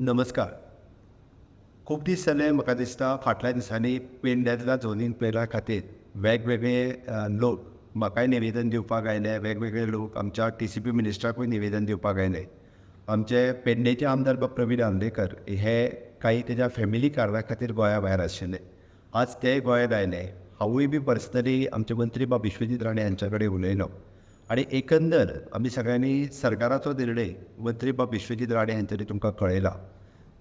नमस्कार. खूब दीस जाले, म्हाका दिसता फाटल्या दिसांनी पेडण्यांतल्या झोनींग प्लॅना खातीर वेगवेगळे लोक म्हाकाय निवेदन दिवपाक आयले. वेगवेगळे लोक आमच्या टीसीपी मिनिस्टराकूय निवेदन दिवपाक आयले. आमचे पेडणेचे आमदार बाब प्रवीण आर्लेकर हे काही तेज्या फॅमिली कारणा खातीर गोंया भायर आशिल्ले. आज ते गोंयांत आयले. हांवूय बी पर्सनली आमचे मंत्री बाब विश्वजीत राणे हांच्या कडेन उलयलो आनी एकंदर आमी सगळ्यांनी सरकाराचो निर्णय मंत्री बाब विश्वजीत राणे हांच्यानी तुमकां कळयला.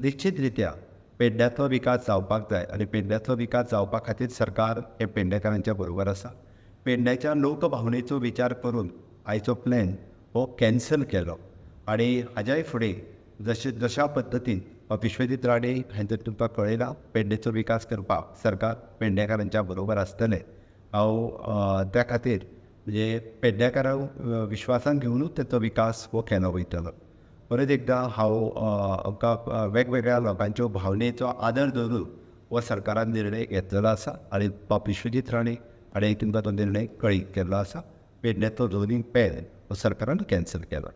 निश्चित रित्या पेडण्याचो विकास जावपाक जाय आनी पेडण्याचो विकास जावपा खातीर सरकार हें पेडणेकारांच्या बरोबर आसा. पेडण्याच्या लोकभावनेचो विचार करून आयचो प्लॅन हो कॅन्सल केलो आनी हाज्याय फुडें जशें जशा पद्दतीन विश्वजीत राणे हांचे तुमकां कळयलां, पेडणेचो विकास करपाक सरकार पेडणेकारांच्या बरोबर आसतलें. हांव त्या खातीर म्हणजे पेडणेकारांक विश्वासान घेवनूच तेचो विकास हो केलो वयतलो. परत एकदां हांव आमकां वेगवेगळ्या लोकांच्यो भावनेचो आदर धरून हो सरकारान निर्णय घेतलेलो आसा आनी बाब विश्वजीत राणे हाणें तुमकां तो निर्णय कळीत केल्लो आसा. पेडण्याचो झोनींग प्लॅन हो सरकारान कॅन्सल केला.